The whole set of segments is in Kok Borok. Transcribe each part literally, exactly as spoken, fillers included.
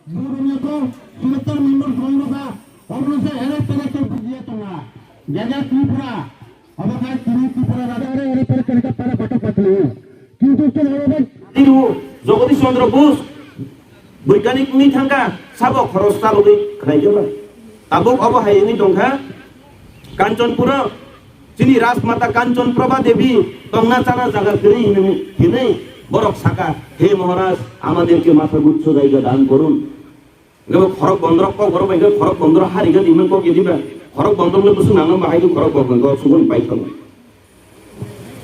Borok ni to selector member song no sa, obo no se ere tere ke bujiya tonga. Jaga Tripura, obo khai tini Tripura raja ere ere tere tere ka para koto patlu. Kintu ke obo bai. Tiru, Jagadish Chandra Bose, boikhanik ni thangka, sabo khoros chalogwi khlai jaba. Tabuk obo hai ni tongkha, Kanchanpura, chini Rajmata Kanchan Prabha Devi tongna chana jaga kwrwi hinwi, hinwi borok saka, "He Maharaj, amaderke matha guchcho jaiga dan korun." Gabo khorok bondorok kok borok bai khorok bondorok hari gani imang kok ediba. Khorok bondorok le busung nangma bahai khorok bondorok sugun pai thong.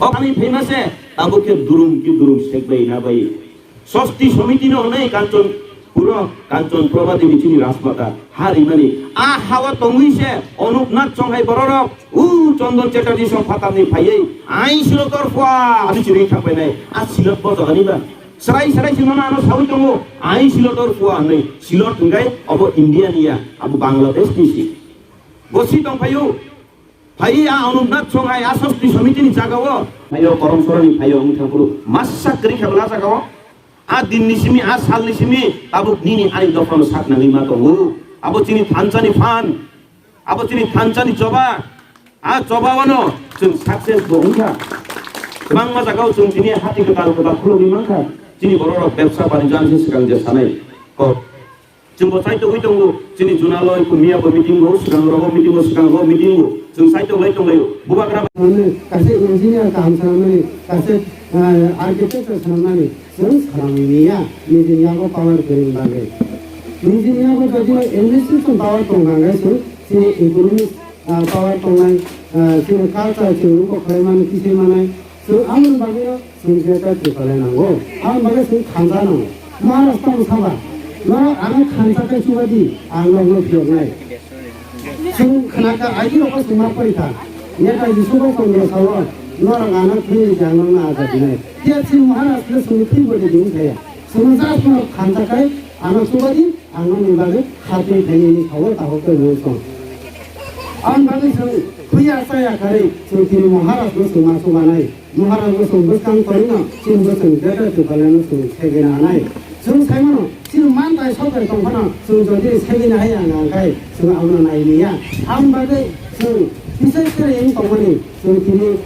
O ani phaima se tabuk khe durum ki durum sek bai na bai. Sosti somiti no hwnwi Kanchan puro Kanchan Prabha Devi chini Rajmata ha rimani. A hawa tongwi se Anup Nath Songhai bororok u Chandan Chatterjee song phatarni phaiwi ain silot tor phua ani chiri thangpainai. A silot bojagani ba. Srai srai si mano ano sawi tongo ain silot tor phua hwnwi. Silot hwnkhe obo India ni ya, abo Bangladesh ni si. Bo si tongphaio. Phai a Anup Nath Songhai a sosti somiti ni jaga o. Phaio Korom Sorani phaio wng thangphuru masa kwrwi khe bwla jaga o. A din ni simi, a sal ni simi, tabuk nini ani dopha no sak nangwi ma tongo. Abo chini thansa ni phan, abo chini thansa ni choba, a choba o no chwng success bo wng kha. Kwbangma jaga o chwng tini hati kwtal kwtal khulugwi man kha. Chini borok rok bebsa banijyo ani swkang je sanai kok. Chwng bo chai tongwi tongo, chini Juna loi, Kumiya bo meeting o, swkang rogo meeting o, swkang rogo meeting o, chwng chai tongwi tonglaio. Bubagra Mane, kaisa engineer kaham sanamani, kaisa, ah, architecture sanamani, chwng sanamani ya, nijini yago power kwrwini bagwi. Nijini yago jodi administration power tongkha hwnkhe chwng chini economic, ah, power tongnai, ah, chini culture chwng ruko khlai mani, kisui manai, chwng aboni bagwino Chwng je ta Tripura nango. Ang bagwi chwng thansa nango. Maharashtra no saba. Norok ano thansa khe chuba di, ang nokno phiyoknai. Chwng khnakha, aji rokno chwng ma pori kha. Netaji Subhash Chandra sao, norok ano thwini jang nokno azadi nai. Phiya chwng Maharashtra chwng thwi bodi di wngkha ya. Chwng just norok thansa khai ano chuba di, ang nokni bagwi khatwi khainani sao takhuk twi mung song. Ang bagwi chwng phiya chaya kharwi chwng tini Maharashtra chwng ma chubanai. Maharaj bo chwng bwskang torino, chini bo chwng Greater Tipraland no chwng segwi nanai. Chwng sai mano, chini manthai sokai tong phano chwng jodi segwi nai ya hwnka hwnkhe chwng abono nai liya. Aboni bagwi chwng bises khe wng tongmani chwng tini